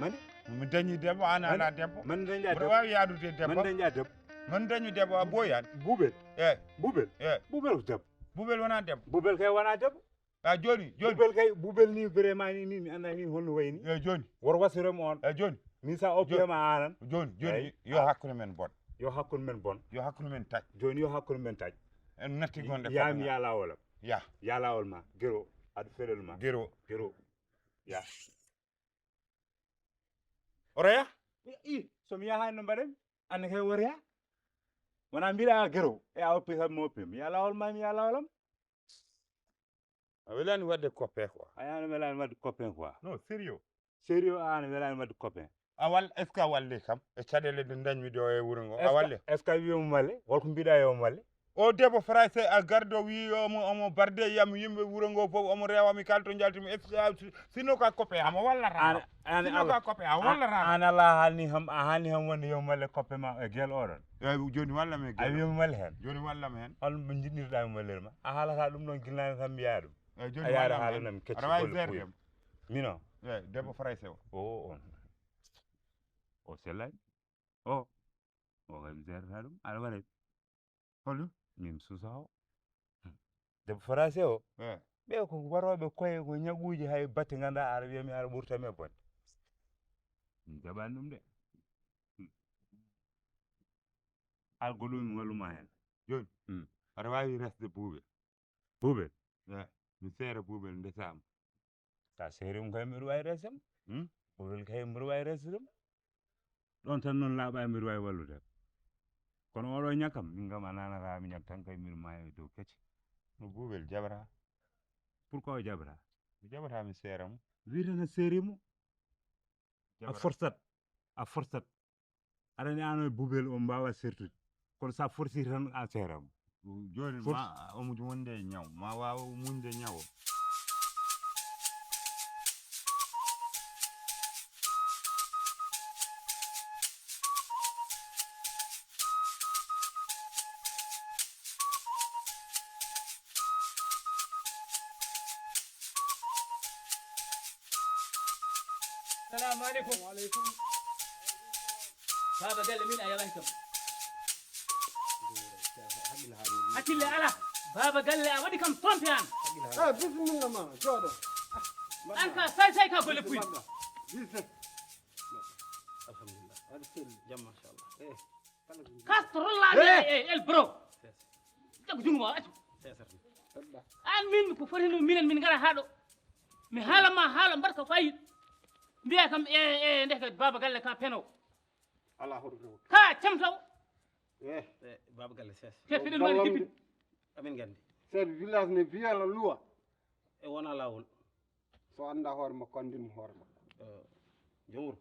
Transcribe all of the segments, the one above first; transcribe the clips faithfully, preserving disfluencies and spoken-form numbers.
Mani? Mi dañi debbo, an a alaa debbo. Mani dañi debbo. Mboɗo waawi yaadude debbo. Mani dañi debbo. Mani dañi debbo, a ɓooyaani. Bubel? Eh. Bubel? Eh. Bubel ko debbo. Bubel wonaa debbo. Bubel kay wonaa debbo. A jooni, jooni. Bubel kay, bubel ni vraiment ni, ni mi anndaa ni holno wayi ni. Eh, jooni. Wor wasirem on. Eh, jooni. Min sa o piyama anan. Jooni, jooni. Yo hakkunde men bon. Yo hakkunde men bon. Yo hakkunde men taƴ. Jooni yo hakkunde men taƴ. En natti gonde. Ya mi ya lawolam. Ya. Ya lawol ma. Gero. Aɗa felel ma. Gero. Gero. Ya. Oroya? I, so mi yahaani no mbaɗen? Anne kay woroya? Wona mbiɗa gero. E a oppi kam mi oppi. Mi ya lawol ma, mi ya lawolam. A welaani waɗde copain quoi. A yaani welaani waɗde copain quoi. Non, sérieux. Sérieux, a ana welaani waɗde copain. A wal, est-ce que a walli kam? E caɗeele ɗe dañmi ɗo e wuro ngo. A walli? Est-ce que a wiyi omo walle? Holko mbiɗa e omo walle? O debbo français a gardo wi omo, omo barde yam yimɓe wuro ngo fof omo rewa mi kala to jaltimi. Est-ce que a, si-, sinno ka copain am, a wallata kam? An, an sinno ka copain am, a wallata kam? An ala haalni ham, a haalni ham wonde yo walle copain ma e gel oɗon. Eyi, jooni wallam e gel. A wiyi omo walle hen? Jooni wallam hen. Hol mo jiɗnirɗa mi wallirma? A haalata ɗum ɗon gilnaani tan mbiya ɗum. Eyi, jooni a yaara wallam haalana hen. Mi kecci aɗa waawi golle gérde puy. Mino? Eyi, debbo français o. O, on. O sellani. O. O kay mi gérata ɗum. Aɗa waɗa. Hol ɗum? Min susa o. Debbo français o. Eyi. Ɓe ko warooɓe koye ko ñaguuji hay batte ngannduɗaa aɗa wiya mi aɗa ɓurta mi e bonde. Mi jaɓani ɗum de. Al goɗɗum mi walluma hen. Jooni. Hmm. Aɗa waawi resde buuɓe. Buubel? Eh, mi seera buubel ndesaama. Sa seeri mo kay mbiɗa waawi resde mo. Hmm? Buubel kay mbiɗa waawi resde mo. Ɗon tan noon laaɓa mbiɗa waawi wallude. Kono oɗo ñakam, min kam a nanata mi ñak tan kay mbiɗa maayo e dow kecce. No buubel jaɓata? Pourquoi o jaɓata? Mi jaɓata mi seera mo. Wi tan a seeri mo. A forsat, a forsat. Aɗa anndi an e buubel on mbaawa sertude. Kono sa forsi tan a seera mo. Jooni ma omo wonde e ñaw. Ma waawa muñde ñaw o. Salaamu aleykum. Baaba galle min a yalani kam. Hakkille ala. Baaba galle a waɗi kam trompe an. Eh, bismillah ma, jooɗo. An ka say say ka golle puy. Alhamdulillah. Jam machallah. Eh. Kastrolla e el bro. Jago jungo ma accu. An min ko foti no minen min ngara haa ɗo. Mi haala ma haala mbaɗka fayida. Mbiya kam e e ndeke baaba galle ka peno. Ala hoto rew. Ka camtaw. Eh, eh, baaba galle ses. Te fiɗen mari jibbi. Amin gandi. Chef village ne viya la loi. E wona lawol. So annda hoore makko, anndin mo hoore makko. Eh, joom wuro.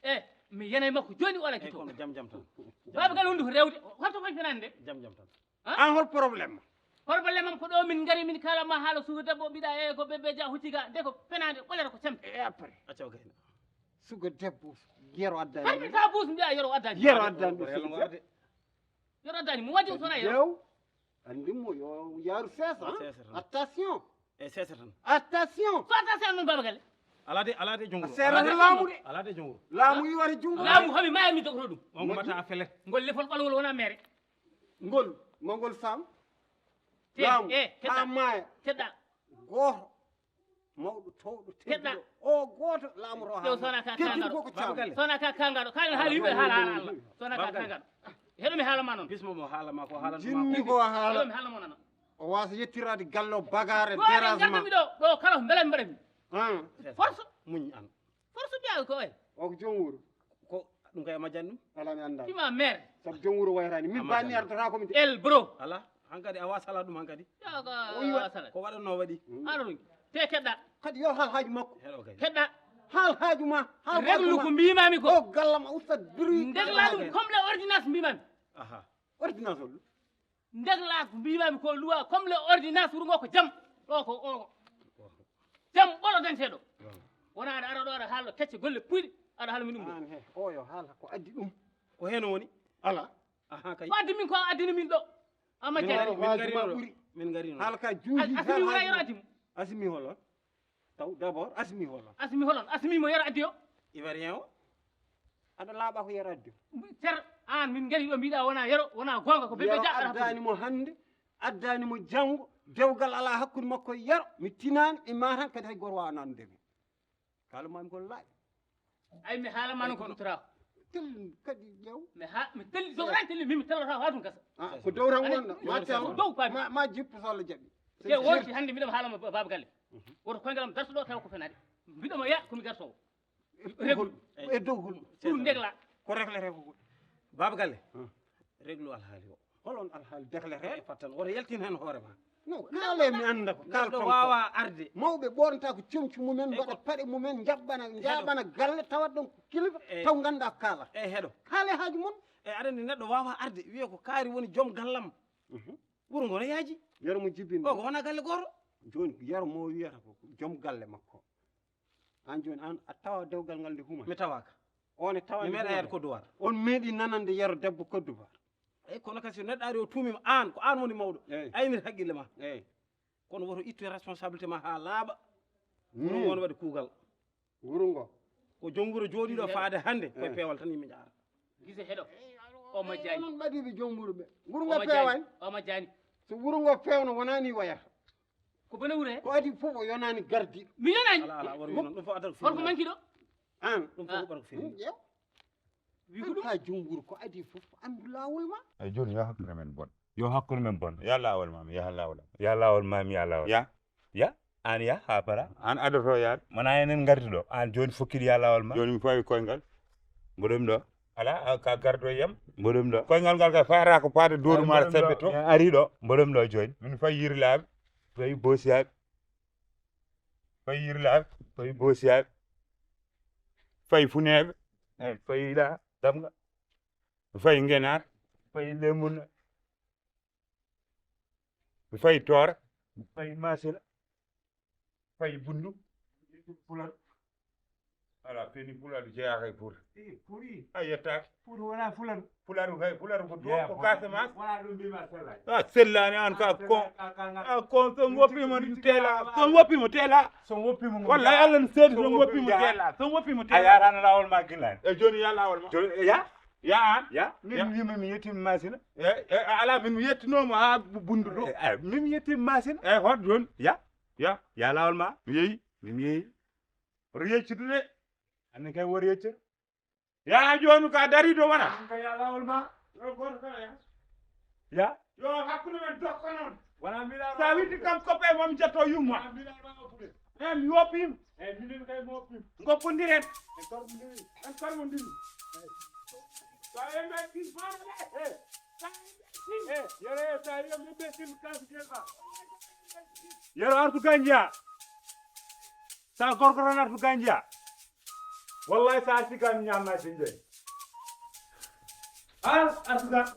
Eh, mi yenay makko jooni o ala kito. Kono jam jam tan. Baaba gal hunduko rewde, hoto koy fenande. Jam jam tan. An hol problème ma? Problème am ko ɗo min ngari min kala ma haala suka debbo mbiɗa e ko bébé ja hucci ga de ko fenande ɓolere ko campi. Et après? Acca o gayna. Suka debbo yero addani. Hay min ta bus mbiya yero addani. Yero addani. Yero addani mo waɗi sona yero. Yew. Anndi mo yo yaaru seesa. Seesa tan. Attention. E seesa tan. Attention. So attention noon Baba Galle. Alaa de, alaa de junngo. Seera laamu de. Alaa de junngo. Laamu iwata junngo. Laamu hami maya mi dogro ɗum. On ko mbatta a fele. Ngol lefol ɓalwol wona mere. Ngol, ma ngol sam. Te, laamu, eh, keɗɗa, ha maaya. Keɗɗa. Gooto. Mawɗo towɗo tedduɗo. O gooto laamoro. Ɗo sona ka kangaɗo. Sona ka kangaɗo. Kalen haali yimɓe haala haala Allah. Sona ka kangaɗo. Heɗo mi haala ma noon. Bismo mo haala ma ko haala. Jinmi ko haala. Heɗo mi haala mo nana. O wasa yettiraade gallo bagare derasma. Ɗo ɗo kala ko mbela mi mbaɗa mi. Force. Muñ an. Force mbiya ko oy. O ko joom wuro. Ko ɗum kay a majjani ɗum. Ala mi annda. Tima maire. Sabu joom wuro wayraani. Min banni ardata ko mi de. El bro. Ala. Hankadi a wasala ɗum hankadi. Yo ko wasala. Ko waɗanno waɗi. Ano ɗum. Te keɗɗa. Kadi yo haal haaju makko. Heɗo kay. Keɗɗa. Haal haaju ma. Haal haaju ma. Reglu ko mbimami ko. O gallam a usta bruit. Ndegla ɗum comme les ordonnances mbimami. Aha. Ordonnance o. Ndegla ko mbimami ko loi comme les ordonnances wuro ngo ko jam. Ɗo ko o. Jam ɓolo danteɗo. Wona aɗa ara ɗo aɗa haala kecce golle puyɗe aɗa haala min ɗum ɗo. An he o yo haala ko addi ɗum. Ko heno woni? Ala. Aha kay. Ko addi min ko addini min ɗo. Amma min jere. Ngari, min ngari ɗo. Min ngari ɗo. Haala ka juuji. Asimi wona yero addi mo. Asimi holon? Taw d'abord asimi holon? Asimi holon? Asimi mo yero addi o. Ivoirien o? Aɗa laaɓa ko yero addi. Cer aan min ngari ɗo mbiɗa wona yero wona goonga ko bébé Yero jaɓɓata addaani mo hannde, addaani mo janngo, dewgal alaa hakkunde makko e yero. Mi tinaani, mi maatan kadi hay gooto waawaa naatnude mi. Kaalu maami ko laaɓi. Ay mi haala mano ko sutura. Tel kadi ƴeew. Mi ha mi telli so ran telli mi mi tellata ha dum gasa. Ah, ko dow tan wonno. Ma tew. Dow paami. Ma ma jippo so Allah jaɓi. Te wonti hande miɗo haala ma baaba galle. Woto koyngal am darto ɗo taw ko fenaade. Mbiɗo ma ya ko mi gartowo. Reglu. E dow hol. Ɗum ndegla. Ko reglete ko. Baaba galle. Reglu alhaali o. Holon alhaali deglete? E pattal woto yaltin heen hoore ma. No kaale mi annda ko kaal neɗɗo waawa arde. Mawɓe ɓornata ko comci mumen mbaɗa paɗe mumen njaɓɓana njaɓana galle tawat ɗon ko kilifa taw ngannda ko kaalata. Eyi heɗo. Kaale haaju mon. Eyi aɗa anndi neɗɗo waawa arde wiye ko kaari woni joom gallam. Wuro ngo no yaaji. Yero mo jibinɗo. O ko wona galle gooto. Jooni yero mo wiyata ko joom galle makko. Aan jooni aan a tawa dewgal ngal nde huma. Mi tawaaka. On e tawa mi meeɗa yaade Kodduwaar. On meeɗi nanande yero debbo Kodduwaar. Eyi kono kadi so neɗɗo ari o tuumima aan ko aan woni mawɗo. Eyi. Aynir haqqille ma. Eyi. Kono woto ittu responsabilité ma haa laaɓa. Kono won waɗi kuugal. Wuro ngo. Ko joom wuro jooɗiiɗo faade hannde koye peewal tan yimɓe njaara. Gise heɗo. O majjaani. Onon ɓadiiɓe joom wuro ɓe. Wuro ngo peewaani. O majjaani. So wuro ngo feewno wonaa nii wayata. Ko bone wuro he? Ko adii fof o yonaani gardiiɗo. Mi yonaani. Ala ala wori noon ɗum fof adal fuuta. Holko manki ɗo? Aan. Ɗum fof ko ɓarko fini. Ƴeew. Wi ko ɗum. Ka joom wuro ko adii fof anndu laawol ma. Eyi jooni yo hakkunde men bon. Yo hakkunde men bon. Ya laawol ma mi yaha laawol am. Ya laawol ma mi yaha laawol am. Ya. Ya. Aan ya haa para. Aan adoto yaade. Mana enen ngardi ɗo. Aan jooni fokkiɗi ya laawol ma. Jooni mi fawi koyngal. Mboɗo mi ɗo. Ala ka gardo yam. Mboɗo mi ɗo. Koyngal ngal kay fayata ko faade dooru ma sembe to. Ari ɗo. Mboɗo mi ɗo jooni. Min fayi yirlaaɓe. Fayi boosiyaaɓe. Fayi yirlaaɓe. Fayi boosiyaaɓe. Fayi funeeɓe. Eyi fayi ɗa damga. Fayi ngenaar. Fayi lemunna. Mi fayi toora. Mi fayi masila. Mi fayi bundu. Pulaar. Ala peni pulaar jeyaaka e pulaar. Puri. A yettaaki. Puri wona pulaar. Pulaar kay pulaar ko do ko Casamance. Wona ɗum mbima sellani. A sellani an ka ko. A ko so woppima tela. So woppima tela. So woppima. Wallahi Allah ne seedi so woppima tela. So woppima tela. A yarana lawol ma gilani. E joni ya lawol ma. Ya. Ya an? Ya. Min mi mi yetti masina. E e ala min mi yettinomo ha bundu do. E min mi yetti masina. E hot jon. Ya. Ya. Ya lawol ma. Mi yeyi. Mi mi yeyi. Wor yeccude de. Anne kay wor yeccude. Ya joni ka dari do wana. Ka ya lawol ma. Yo goto kala ya. Ya. Yo hakkunde men dokko non. Wona mbiɗa sa witi kam coppe mom jetto yumma. Wona mbiɗa ma oppude. E mi woppima. E minen kay mi woppima. Goppondiren. En kormondiri. En kormondiri. Sa yembe kin fara le. E. Sa yembe kin. E yere sa yembe be kin kas gelba. Yero artu ganjiya. Sa gorko tan artu ganjiya. Wallahi sa arti kam ñamma sinde. An artu kan.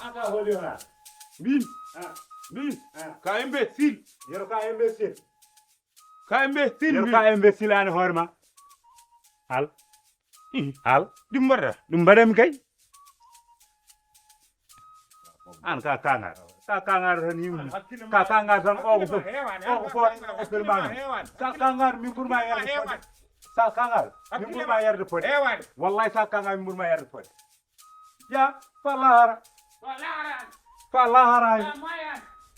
Aka holi ona. Min. Ah. Min. Ah. Ka imbécile. Yero ka imbécile. Ka imbécile. Yero ka imbécile an horma. Al. Al. Ɗum mbaɗa. Ɗum mbaɗami kay. An ka kangar. Ka kangar tan yimmi. Ka kangar tan o ko fof. O ko fof o firma non. Ka kangar min ɓurma yarde fodde. Ka kangar min ɓurma yarde fodde. Wallahi ka kangar min ɓurma yarde fodde. Ya fa lahara. Fa lahara.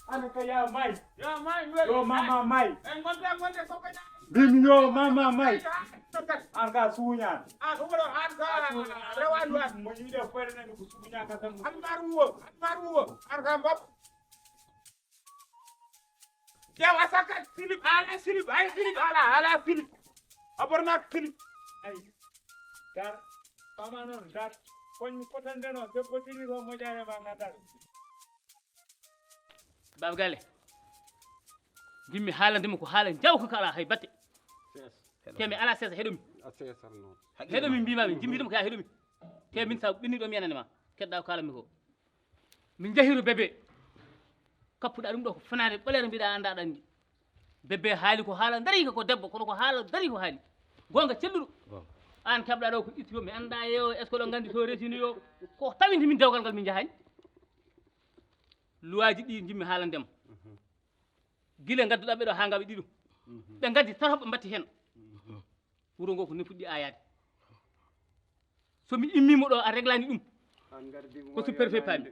Ana ka ya mai. Yo mama mai. Bim yo mama mai. An ka suña. Mo yiɗe fere nani ko suña ka tan. An maru wo. An maru wo. An ka mbab. Ƴeew a sakkat silip ala silip ay silip ala ala silip. A ɓornaaka silip. Ay dar fama noon dar koñ potande noon debbo tiri ko moƴare ma ngandal. Baba Galle. Jimmi haalande mo ko haala jawka kala hay batte. Te mi ala sesa heɗomi. Heɗomi mbimami jimmi ɗum ka heɗomi. Te min sa ɓinni ɗo mi yanande ma. Keɗɗa ko kalanmi ko. Min jahiru bébé. Kappuɗa ɗum ɗo ko fanaade ɓaleere mbiɗa annda aɗa anndi. Bébé haali ko haala darika ko debbo kono ko haala dari ko haali. Gonga celluɗo. An keɓɗa ɗo ko itti yo mi annda yo est ce que ɗo nganndi to resini yo. Ko tawinde min dewgal ngal min njahani. Luwaaji ɗi njimmi haalande ma. Gila ngadduɗa ɓe ɗo haa ngaɓe ɗiɗo. Ɓe ngaddi tan hoɓɓe mbatti heen. Wuro ngo ko ne fuɗɗi ayaade. So mi immimo ɗo a reglani ɗum. Ko sous-préfet paami.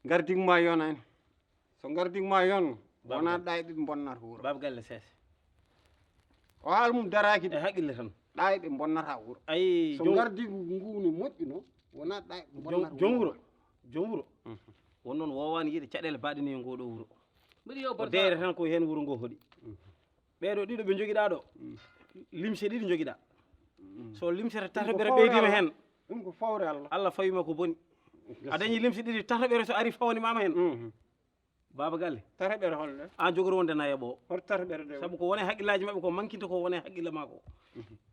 Gardigu ma yonani. So gardigu ma yonno wona ɗayɓe ɓe bonnata wuro. Baba Galle Sese. O haala mum daraki de. E haqqille tan. Ɗayɓe bonnata wuro. Ayi. So gardigu ngu ne moƴƴuno wona ɗayɓe bonnata wuro. Joom wuro. Joom wuro. Won noon wowani yiide caɗele baɗe ni e ngoɗo wuro. Mbiɗa yo o deere tan ko hen wuro ngo hoɗi. Ɓeeɗo ɗiɗo ɓe jogiɗa ɗo limse ɗiɗi jogiɗa. So limse tatoɓere ɓeydima hen. Ɗum ko fawre Allah. Allah fawima ko boni. A dañi limse ɗiɗi tatoɓere so ari fawanimama hen. Baba Galle. Tatoɓere holɗe? An jogori wonde nayaɓo o. Hoto tatoɓere de. Saabu ko wone haqqillaji maɓɓe ko mankinta ko wone haqqille ma ko.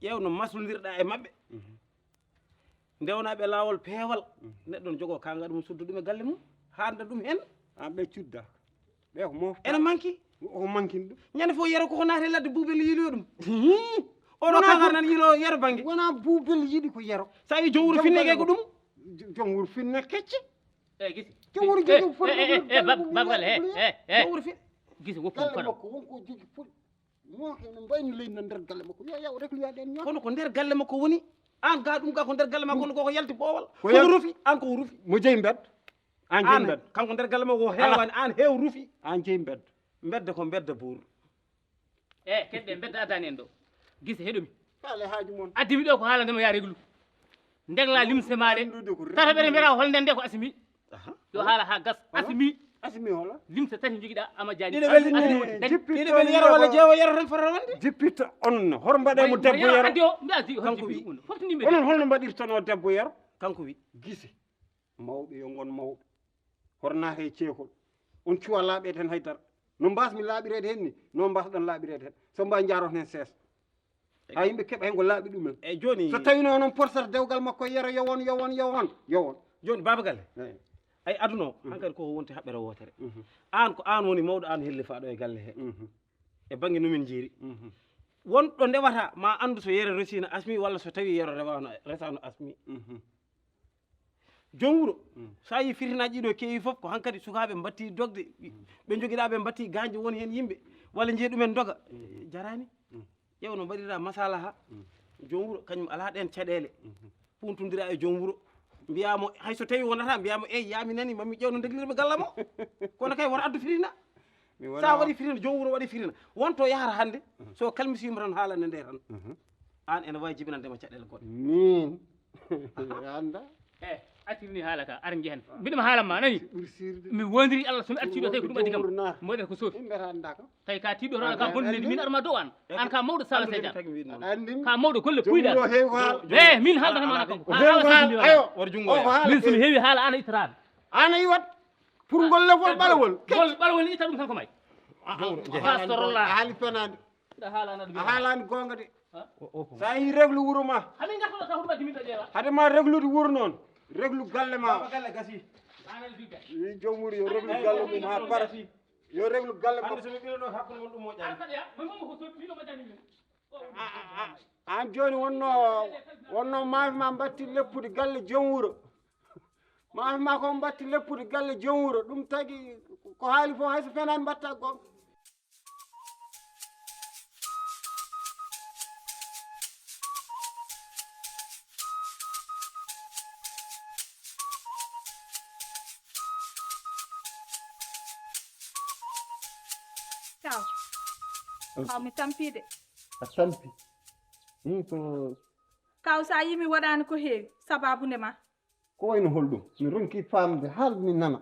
Ƴeew no maslondirɗa e maɓɓe. Ndewnaɓe lawol peewal. Neɗɗo no jogo kanga ɗum suddu ɗum e galle mum. Handa ɗum hen. An ɓe cudda. Ɓe ko mofta. Ene manki. Ko mankini ɗum. Ñande fof yero koko naati e ladde buubel yiiloyo ɗum. Oɗo kagar nan yiilo yero bange. Wona buubel yiɗi ko yero. Sa yi joom wuro finneke ko ɗum. Joom wuro finne kecce. Joom wuro jogi babgal he. Joom wuro finne. Gisi woppu fara. Wonko jogi fof. Mo heno mbayni leydi nan nder galle makko yo yaw rek liya ɗen ñoo. Kono ko nder galle makko woni. An ga ɗum ga ko nder galle makko woni koko yalti boowal. Koko rufi an koko rufi. Mo jeyi mbed. An jeyi mbed. Kanko nder galle makko ko heewani an heew rufi. An jeyi mbed. Mbedda ko mbedda buur. E kedde mbedda addani en ɗo. Gise heɗomi. Kala haaju mon. Addimi ɗo ko haalande mo yaa reglu. Ndegla limse maɗe. Tata ɓere mbiyata hol nden nde ko asimi. Yo haala ha gas asimi. Asimi hola. Limse tati jogiɗa ama jaani. Ɗiɗo ɓe ɗiɗo ɓe yero walla jeewo yero tan fota wonde. Jippita on hor mbaɗe mo debbo yero. Addi o mbiya di hor jibi ɗum. Fof ni mbi. Onon holno mbaɗirtono debbo yero. Kanko wi. Gise. Mawɓe yo ngon mawɓe. Hornaaka e ceekol. On cuwa laaɓeede heen hay dara. No mbaasmi laaɓireede heen ni, noon mbaasɗon laaɓireede heen. So mbaa njaaroto heen seesa. Haa yimɓe keɓa heen ko laaɓi ɗumen. Eeyi jooni. So tawii noon onon porsata dewgal makko e yero yo won, yo won, yo won, yo won. Jooni Baaba Galle. Eeyi. Ay aduna o, hankadi koko wonti haɓɓere wootere. Aan ko aan woni mawɗo, aan hellifaaɗo e galle hee. E bannge no min njiiri. Won ɗo ndewata, maa anndu so yero resiino asmi walla so tawii yero rewaano, resaano asmi. Joom wuro, so a yii fitinaaji ɗiɗo keewi fof, ko hankadi sukaaɓe mbatti dogde, ɓe njogiɗaa ɓe mbatti gaañde won heen yimɓe, walla njiya ɗumen ndoga, jaraani. Ƴeew no mbaɗiraa masalaha, joom wuro kañum alaa ɗeen caɗeele, puuntondira e joom wuro, mbiyaa mo, hay so tawii wonata, mbiyaa mo, eey, yaa mi nanii, maa mi ƴeew no ndeglirmi galla mo, kono kay woto addu fitina. Sa waɗi fitina, joom wuro waɗi fitina. Wonto yahata hannde, so kalmisiima tan haalande nde tan. Aan ene waawi jibinande ma caɗeele goɗɗe. Min mi annda. E accirni haala ka, ar njehen. Mbiɗa ma haalan ma, a nani? Ɓuri sirde. Mi wondiri Allah, so mi artii ɗo, tawi ko ɗum addi kam. Mboɗen ko soofi. Min mbiyata annda kam. Tawi ka tiiɗɗo tan, ka bonnanede, min arma dow aan. Aan ka mawɗo Sala Seydan. Anndin. Ka mawɗo golle puyɗa. Joom wuro heewi ko haala. E min haaldanma kanko. Awa Sala. Ayo. War junngo. Min so mi heewi haala, aan a ittataami. Aan a iwat. Pour ngol lefol ɓalawol. Ngol ɓalawol itta ɗum tan ko may. Astorolla. A haali fenaande. A haalaani goonga de. So a yii reglu wuro ma. Hade ma reglude wuro noon. Reglu galle ma. Wi joom wuro yo reglu galle mum haa para. Yo reglu galle makko. Aan jooni wonno wonno maafe ma mbatti leppude galle joom wuro. Maafe ma ko mbatti leppude galle joom wuro. Ɗum tagi ko haali fof hay so fenaani mbatta goonga. Kaw. Kaw mi tampi de. A tampi. Min ko. Kaw sa yii mi waɗaani ko heewi sababu nde ma. Ko wayno holɗum? Mi ronki faamde haal mi nana.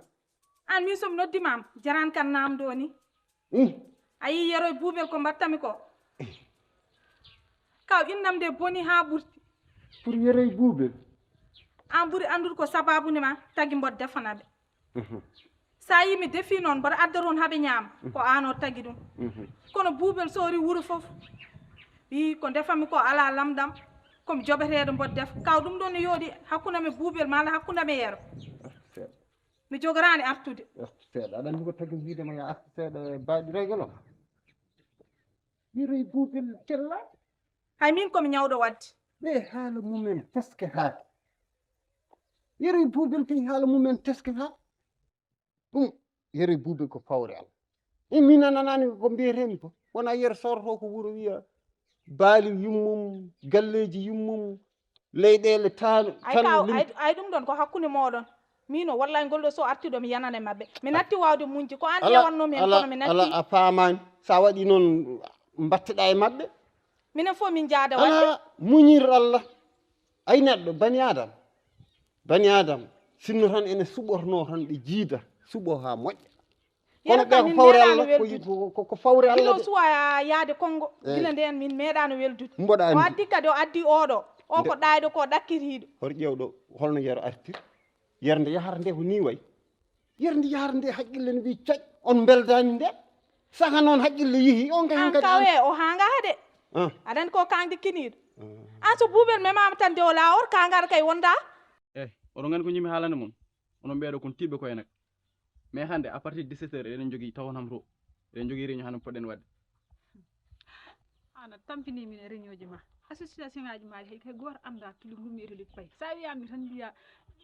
Aan min so mi noddi ma am jaraan kan naamndoo ni. Ih, A yii yero e buubel ko mbaɗta mi ko. Kaw innam nde boni haa ɓurti. Pour yero e buubel. Aan ɓuri anndude ko sababu nde ma tagi mboɗo defana ɓe. Sa yii mi defii noon mboɗo adda toon haa ɓe ñaama ko aan o tagi ɗum. Kono buubel soori wuro fof. Yii ko ndefami ko alaa lamndam. Ko mi joɓeteeɗo mboɗo defa. Kaw ɗum ɗoon ne yooɗi hakkunde am e buubel maa alaa hakkunde am e yero. Mi jogoraani artude. Artu seeɗa. Aɗa anndi ko tagi wiide ma yo artu seeɗa e baaɗi regel o. Yero e buubel cella. Hay min ko mi ñawɗo waɗde. Ɓe haala mumen teske haa. Yero e buubel kay haala mumen teske haa. Ɗum yero e buubel ko fawre Allah. E min a nanaani ko mbiyetee-mi ko wona yero sooroto ko wuro wiya baali yummum, galleeji yummum, leyɗeele tan ay kaw ay ɗum ɗon ko hakkunde mooɗon. Miino wallay ngol ɗo so arti ɗo mi yanane maɓɓe mi natti wawde muñde ko an ƴewannomi hen kono mi natti. Ala a faamaani. So a waɗi noon mbatteɗa e maɓɓe. Minen fof min jaada waɗde. Ala muñir Allah. Ay neɗɗo bani adam, bani adam sinno tan ene suɓorno tan ɓe jiida suɓo ha moƴƴa. Kono ɓe ko fawre Allah. Ko fawre Allah de. Suwa yaade kongo gila nden min meeɗano weldude. Mboɗa andi o addi kadi o addi oɗo o ko ɗayɗo ko ɗakkitiɗo. Hoto ƴeew ɗo. Holno yero artir? Yero nde yahata nde ko ni way. Yero nde yahata nde haqqille ne mbi caƴ. On beldani nde. Saka noon haqqille yehi on kay. An kawe o hanga hade. Aɗa andi ko kangde kiniɗo. An so buubel memama tan nde o lawol kangara kay wonda. Eyi, oɗon nganndi ko njimi haalande mon. Onon ɓeeɗo kon tiiɓɓe koye nag. Mais hannde à partir de dix-sept heures eɗen njogii tawon ham to. Eɗen njogii réunion hannde poɗɗen waɗde. Ana tampini min e réunion ji ma. Association ngaji ma hay hay goto anda tulu gummi e tulu pay. Sa wiyami tan mbiya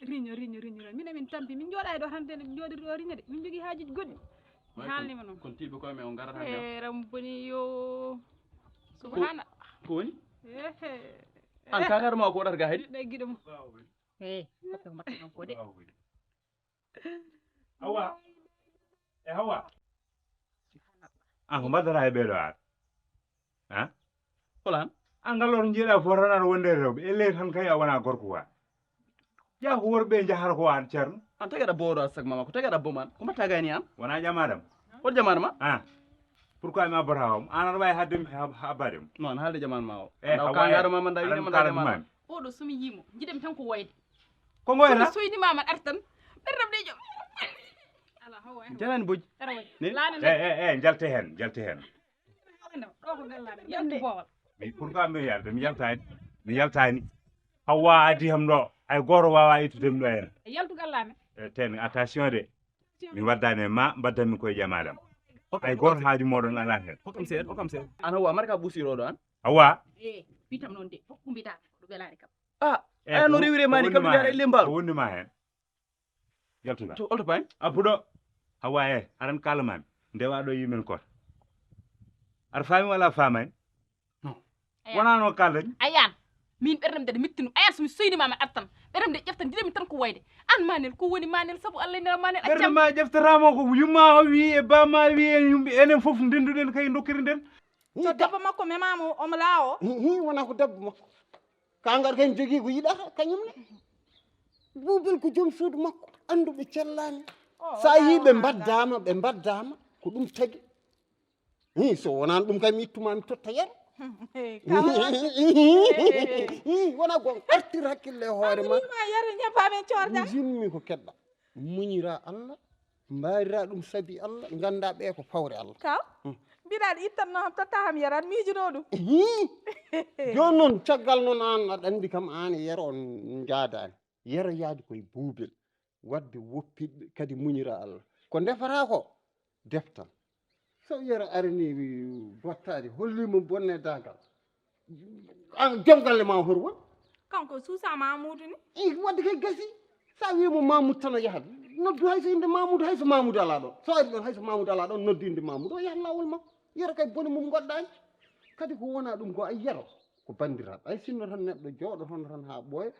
réunion réunion réunion réunion. Min min tampi min jooɗa e ɗo tan den jooɗiri ɗo réunion de. Min jogii haajuji goɗɗi. Mi haalnima noon. Kon tiiɓɓe koye men on ngarata hannde. E ram boni yo. Subhana. Ko woni? An kagara ma ko waɗata ga haydi? Ɗay giɗo mo. Eyi, fof mbaɗta ɗon ko de. Awa e hawa. An ko mbaddata e ɓeeɗo ar? A holan? An ngal oto njiɗa fof tan aɗa wonde e rewɓe e ley tan kay a wona gorko wa. Ƴa ko worɓe njahata ko an ceerno. An tagaɗa booɗo a sag mama ko tagaɗa boman ko mbatta gayni an? Wona ƴamaɗam. Hol jamaano ma? A pourquoi mi abbata hom? An aɗa wawi haddemi habbadem. Non haalde jamaano ma o. E hawa. Kangaro ma manda yine manda jamaano. Oɗo somi yimo jiɗemi tan ko woyde. Ko ngoyata? Soydi mama artan. Ɓerɗam de jom. Ala hawa. Janani boj. Ara way. Lana ne. E e e jalte hen jalte hen. Ɗo ko gallade. Yaltu bowal. Mais pourquoi mi yalta mi yaltani mi yaltani. Hawa adi ham ɗo ay goto wawa ittude mi ɗo hen. Yaltu gallame. E ten attention de. Mi waddani e ma mbaddanmi koye ƴamadam. Ay goto haaju moɗon ala hen. Hokam seeɗa hokam seeɗa. An hawa marka busiroɗo an. Hawa. E bitam noon de hokku mbitami ko ɗum welani kam. Ah, aya no rewire mani kam yaara e lembaru. Ko wonni ma hen? Yaltuga. To olto pay. Abbuɗo. Hawa e aran kalamami. Ndewa ɗo yimen koto. Aɗa faami wala famani? Wona no kalɗen. Ayan. Min ɓerdam de mittinu ayan somi soynima ma attan ɓerdam de ƴefta ndiɗami tan ko wayde an manel ko woni manel sabu allah nela manel accam. Ɓerdam ma ƴeftatama ko yumma o wi e bamma wi en yumɓe enen foof ndenduɗen kay dokkiri nden. So debbo makko memama omo laawo. Hi wona ko debbo makko. Kangal kay jogii ko yiɗata kañum ne. Buubel ko joom suudu makko annduɓe cellaani. Sa yii ɓe mbaddama ɓe mbaddama ko ɗum tagi. Hi so wonani ɗum kay mi ittuma mi totta yero. Hi wona gonga artir hakkille e hoore ma. Yero ñebbamen corda. Mi yinmi ko keɗɗa. Muñira Allah, mbarira ɗum sabi Allah, ganda ɓe ko fawre Allah. Kaw, mbiɗa aɗa ittanno ham totta ham yaran miijuno ɗum. Hii, joni noon caggal noon an aɗa andi kam an e yero on jaadani. Yero yaadi koye buubel, wadde woppiɗɓe kadi muñira Allah. Ko ndefata ko, deftan. So yero arani bottaade hollimo bonne dagal. An joom galle ma hor won? Kanko suusa Mamoudou ni. I wadde kay gasi. Sa wimo Mamoudou tan a yahat. Noddu hay so inde Mamoudou hay so Mamoudou ala ɗon. So ari ɗon hay so Mamoudou ala ɗon noddu inde Mamoudou o yahat lawol makko. Yero kay bone mum goɗɗani. Kadi ko wona ɗum ko ay yero ko bandiraɓe. Ay sinno tan neɗɗo jooɗo toon tan ha ɓooya.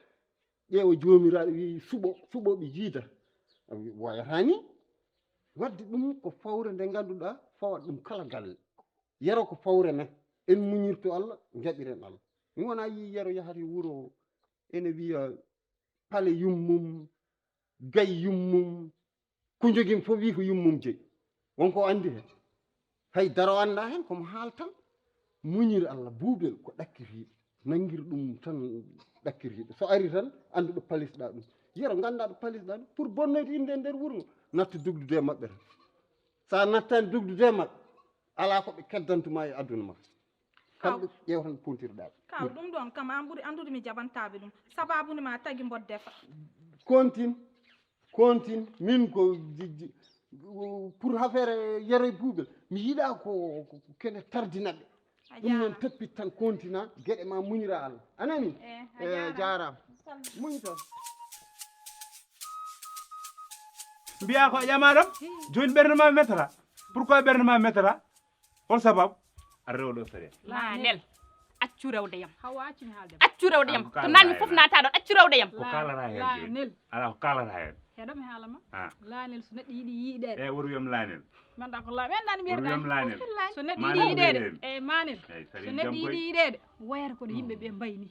Ƴeewa joomiraaɗo wi'i suɓo suɓo ɓe jiida. Wayata ni. Wadde ɗum ko fawre nde ngannduɗaa fawat ɗum kala galle. Yero ko fawre men en muñirto Allah jaɓiren Allah. Mi wona yi yero yahata wuro ene wiya pale yummum gay yummum ko jogim fof wi ko yummum jeyi. Wonko o anndi heen hay daro annda heen komo haal tan. Muñir Allah buubel ko ɗakkitiiɗo nanngir ɗum tan. Ɗakkitiiɗo so ari tan anndu ɗo palisɗa ɗum. Yero ngannda ɗo palisɗa ɗum pour bonnoyde innde e nder wuro ngo natta dugdude e maɓɓe tan. Sa nattani dugdude e maɓɓe ala ko ɓe keddantuma e aduna ma. Kamɓe ƴeewtan pontirɗa. Kaw ɗum ɗon kam an ɓuri anndude mi jaɓantaaɓe ɗum. Sabaabu ne ma tagi mbot defa. Kontin kontin min ko pour affaire yere buuɓe mi yiɗa ko kene tardinaɓe. Ɗum noon toppit tan kontina geɗe ma muñira Allah anani. E jarama. Muñ tan. Mbiya ko a ƴama ɗam joni ɓernde ma mettata. Pourquoi ɓernde ma mettata? Hol sababu? Aɗa rewa ɗo sariya. Manel. Accu rewde yam. Hawa accumi haalde. Accu rewde yam. To nanmi fof naata ɗon. Accu rewde yam. Ko kaalata heen jooni? Alaa ko kaalata heen. Heɗo mi haala ma. Ah. Laanel so neɗɗo yiɗi yiiɗeede. E woto wiyam laanel. Manda ko laaɓi en nani mbiyata. Wiyam laanel. So neɗɗo Maanel yiɗi yiiɗeede. mbiyeten. E maanel. Eyi so sari neɗɗo jam yiɗi koy. Yiɗeede wayata kono yimɓe ɓe mbayni.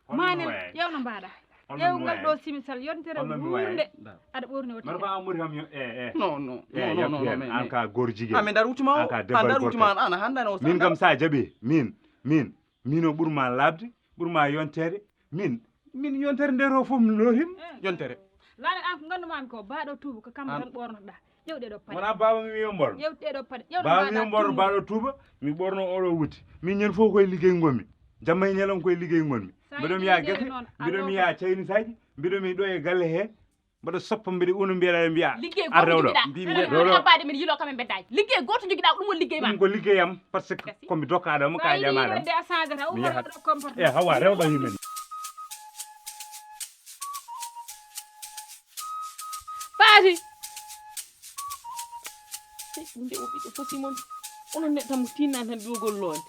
Holno Maanel wayani? Ƴeewno mbaɗa. Holno Ƴeewgal wayani? Ɗo simisal yontere Holno mi wuurde. Wayani? Aɗa ɓorni o Mbaɗa ko an ɓuri kam yo e e. Non, non, E non, non, yattu non, heen mais, an mais. Ka goor jigéen. Ah, mi darutuma o, An ka a debal darutuma gorko. An, a hannda no Min kam sa jaɓi min min min o ɓurma labde ɓurma yontere min min yontere nde to fof mi loorim. Yontere. Laanel an ko nganndumaami ko baɗo tuuba ko kamma tan ɓornotoɗa. Ƴeew ɗeɗo paɗe. Wona baaba mi wiyo mbor. Ƴeew ɗeɗo paɗe. Ƴeew Baaba mi wiyo mbor baɗo tuuba mi ɓorno oɗo wuti min ñande fof koye liggey ngonmi jamma e ñalawma koye liggey gonmi. Mbiɗo mi yaha gese mbiɗo mi yaha caynisaji mbiɗo mi ɗo e galle he mbaɗa soppa mbiɗa una mbiyaɗa mbiya Liggey ar gooto rewɗo jogiɗa. Mbi- Ɗum mbiɗa- haɓaade mbiɗa yiloo kam e mbeddaaji. Liggey gooto jogiɗa ɗum woni liggey ma. Ɗum ko liggeyam par ce que ko mi dokkaɗo mo ka jamaɗam. A changata Mi yahat. Comporte. E hawa rewɗo yimɓe ni. Faati. Nde o ɓiɗɗo fosi mon onon neɗɗo mo tinna tan ƴogol loonde.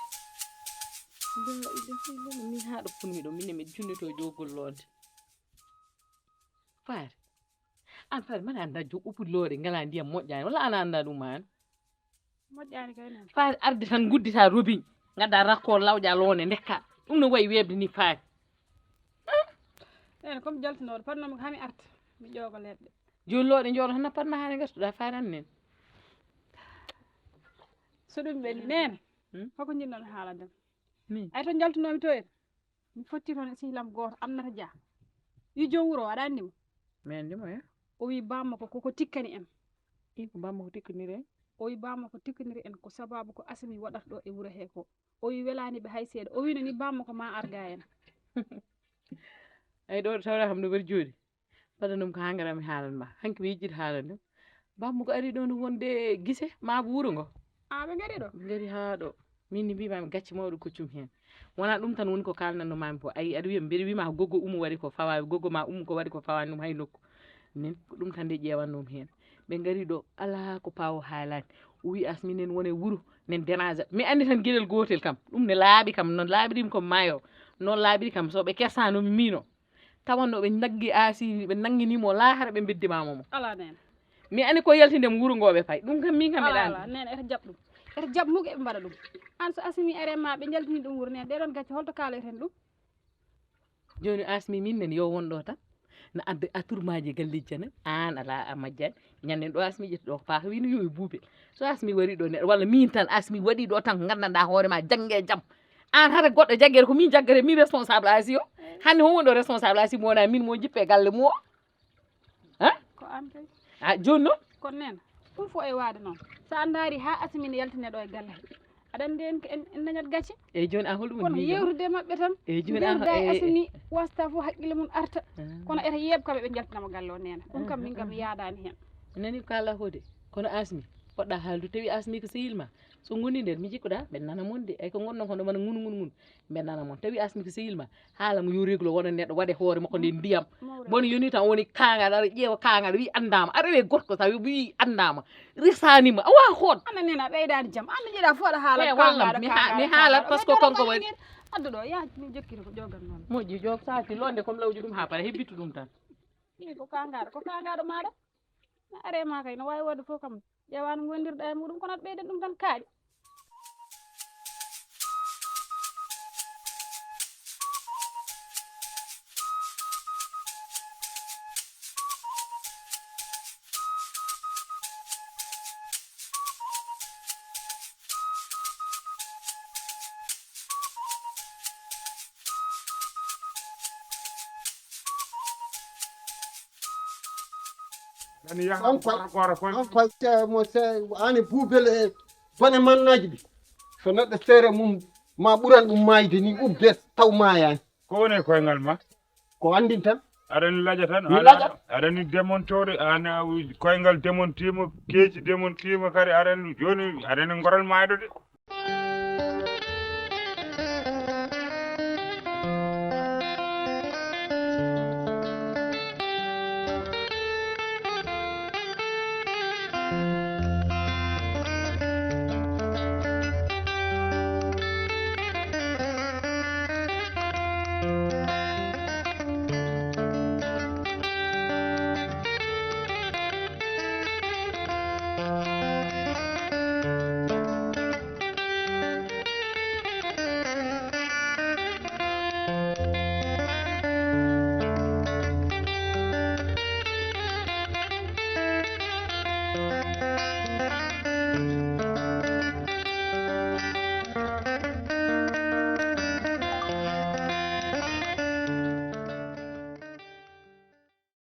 Laa ilaha illallah, min haa ɗo ponmi ɗo min mi junnito ƴogol loonde. Faati. An faati mbaɗa annda jo ɓuɓɓude loore ngala ndiyam moƴƴaani walla ana annda ɗum an? Moƴƴaani kay noon. Faati arde tan nguddita robiñ ngadda rakko lawƴa loonde ndekka. Ɗum no wayi weeɓde ni faati. Ene comme jaltinooɗo patnoomi ko hami arta mi ƴooga leɗɗe. Jooni looɗe njooɗo tan nappat nahaare ngartuɗa faati an nen. So ɗum ɓenni neene. Hoko jinnoɗon haalande mi? Ay to jaltunoomi to en. Mi fotti toon e sehil am gooto Aminata Dia. Wi joom wuro o aɗa anndi mo? Mi anndi mo ya. O wi bammakko koko tikkani en. I ko bammakko tikkaniri en? O wi bammakko tikkaniri en ko sababu ko Asimi waɗata ɗo e wuro he ko. O wi welaani ɓe hay seeɗa. O wino ni bammakko ma ar ga en. Ay ɗo tawra kam no ɓer jooɗi. Mbaɗa ɗum ko haa ngara mi haalan ma hanki mi yejjit haalande. Bammakko ari ɗo no wonde gise maabo wuro ngo. A ɓe ngari ɗo? Ɓe ngari haa ɗo. Min ni mbimami gacce mawɗo koccum heen. Wona ɗum tan woni ko kalnanno mami ko ayi aɗa wiya mbeɗa wima ko goggo umu waɗi ko fawa goggo ma umu ko waɗi ko fawani ɗum hay nokku. Min ko ɗum tan nde ƴewannomi heen. Ɓe ngari ɗo ala ko pawo haalani. O wi as minen wone wuro nen dérange mi andi tan gueɗel gotel kam ɗum ne laaɓi kam no laaɓirimi ko maayo. Noon laaɓiri kam so ɓe kersanomi mino. Tawanno ɓe naggi asimi ɓe nanginimo lahara ɓe beddimama mo. Ala nene. Mi ani ko yaltinde mo wuro ngo ɓe pay ɗum kam min kam ɓe ɗan. Ala nene eta jaɓ ɗum. Eta jaɓ mugo eɓe mbaɗa ɗum. An so asimi are ma ɓe jaltini ɗum wuro nene ɗeɗon gacce holto kaloyten ɗum? Joni asmi min nen yo won ɗo tan. Na adda aturmaji e galleji jane an ala a majjani. Ñanden ɗo asmi ƴetti ɗo ko paaka wino yo e buubel. So asmi wari ɗo neɗɗo walla min tan asmi waɗi ɗo tan ko gandanɗa hoore ma jangge e jam. An hata goɗɗo jaggere ko min jaggere min responsable asi o. Hande hon woni ɗo responsable asi mo wona min mo jippe galle mo o. Ko an kay. A joni noon. Kono nena ɗum fof e waade noon. Sa ndaari ha asmi ne yaltine ɗo e galle he. Aɗa anndi en en dañat gacce. Eyyi joni an holɗum kono yewtude e maɓɓe tan. Eyyi joni an mbiruda e asmi wasta fof haqqille mum arta. Kono eta yeeɓ kam eɓe jaltinama galle o nena ɗum kam min kam mi yaadani hen. Nani ko kala ko de kono asmi poɗɗa haaldu tawi asmi ko sehil ma. So goni nder mi jikkuɗa ɓe nana mon de ay ko gonɗon kono wona ngunu ngunu ngunu. Ɓe nana mon tawi asmi ko sehil ma. Haala mo yo reglo wona neɗɗo waɗe hoore makko nde ndiyam. Bono yoni tan woni kangal aɗa ƴeewa kangal wi andama aɗa rewe gorko sa wi andama. Resanima awa hoot. Anna nena ɓeydani jam anna jeeɗa fof aɗa haala. Wallam mi haalat par ce que kanko waɗi. Addu ɗo ya mi jokkita ko ƴogan noon. Moƴƴi ƴog sati londe comme lawji ɗum ha para hebbitu ɗum tan. Ko kangaɗo ko kangaɗo maɗa. Are ma kay no wawi wonde fof kam ƴeewano gondirɗa e muɗum kono aɗa ɓeyden ɗum tan kaaɗi. Nani yaha on koy on koy mo se ani buubel e bone mannaji ɗi. So neɗɗo seere mum ma ɓuran ɗum mayde ni ubbe taw mayani. Ko woni e koyngal ma? Ko andin tan. Aɗani laƴa tan. Mi laƴa. Aɗani demontore ana koyngal demontima keeci demontima kadi aɗani joni aɗani goral mayɗo de.